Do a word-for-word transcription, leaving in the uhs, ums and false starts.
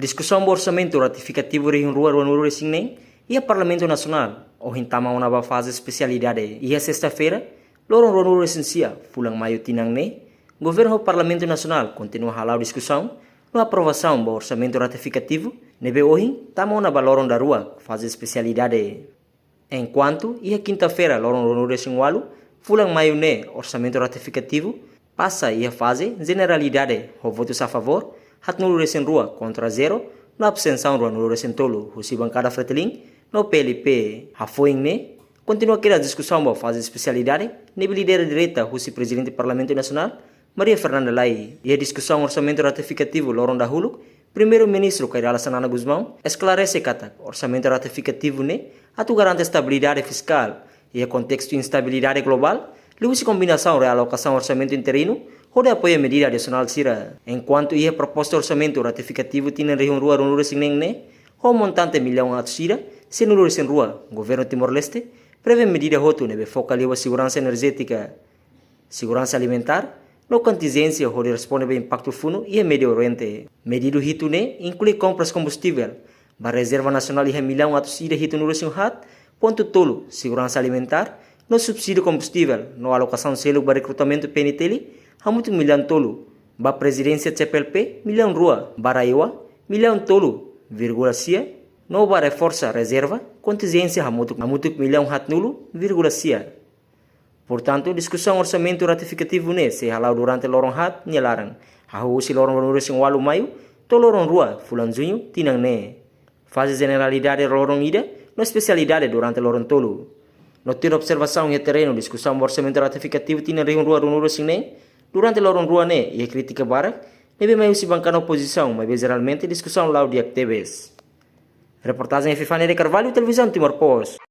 Diskusaun ba orsamentu ratifikativu rihun rua ruanulu resin neen iha Parlamentu Nasionál ohin tama ona ba faze espesialidade. Iha sesta-feira, loron ruanulu resin sia fulan maiu tinan ne'e, governu ho Parlamentu Nasionál kontinua hala'o diskusaun no aprovasaun ba orsamentu ratifikativu, ne'ebé ohin tama ona ba loron daruak, faze espesialidade. Enkuantu iha kinta-feira, loron ruanulu resin ualu fulan maiu ne'e, orsamentu ratifikativu pasa iha faze jeneralidade ho votus a favór haatnulu resin rua, kontra zero, no abstensaun ruanulu resin tolu husi bankada Fretilin no P L P. Hafoin ne'e, kontinua kedas diskusaun ba faze espesialidade, ne'ebé lidera direta husi Prezidente Parlamentu Nasionál, Maria Fernanda Lay. Iha diskusaun orsamentu ratifikativu loron dahuluk, Primeiru-Ministru Kay Rala Xanana Gusmão esklarese katak orsamentu ratifikativu ne'e atu garante estabilidade fiskál iha kontestu instabilidade globál, liuhusi kombinasaun realokasaun orsamentu interinu hodi apoia medida adisionál sira. Enkuantu iha proposta orsamentu ratifikativu tinan rihun rua ruanulu resin neen ne'e, ho montante millaun atus ida sianulu resin rua, governu Timor-Leste prevee medida hotu ne'ebé foka liu ba seguransa enerjétika, seguransa alimentár no kontinjénsia hodi responde ba impaktu funu iha Médiu Oriente. Medida hitu ne'e inklui kompras kombustivel ba rezerva nasionál iha millaun atus ida hitunulu resin haat pontu tolu, seguransa alimentár no subsídiu kombustivel, no alokasaun seluk ba rekrutamentu P N T L hamutuk millaun tolu, ba Prezidénsia C P L P millaun rua, ba RAEOA millaun tolu vírgula sia, no ba reforsa rezerva kontinjénsia hamutuk, hamutuk millaun haatnulu vírgula sia. Portantu, diskusaun orsamentu ratifikativu ne'e sei hala'o durante loron haat nia laran, hahú husi loron ruanulu resin ualu maiu to'o loron rua fulan juñu tinan ne'e. Faze jeneralidade loron ida no espesialidade durante loron tolu. No tuir observasaun iha terrenu, diskusaun ba orsamentu ratifikativu tinan rihun rua ruanulu resin neen durante loron rua ne'e iha krítika barak, ne'ebé mai husi bankada opozisaun, maibé jeralmente diskusaun la'o di'ak tebes. Reportajen Epifania de Carvalho, Televizaun Timor Post.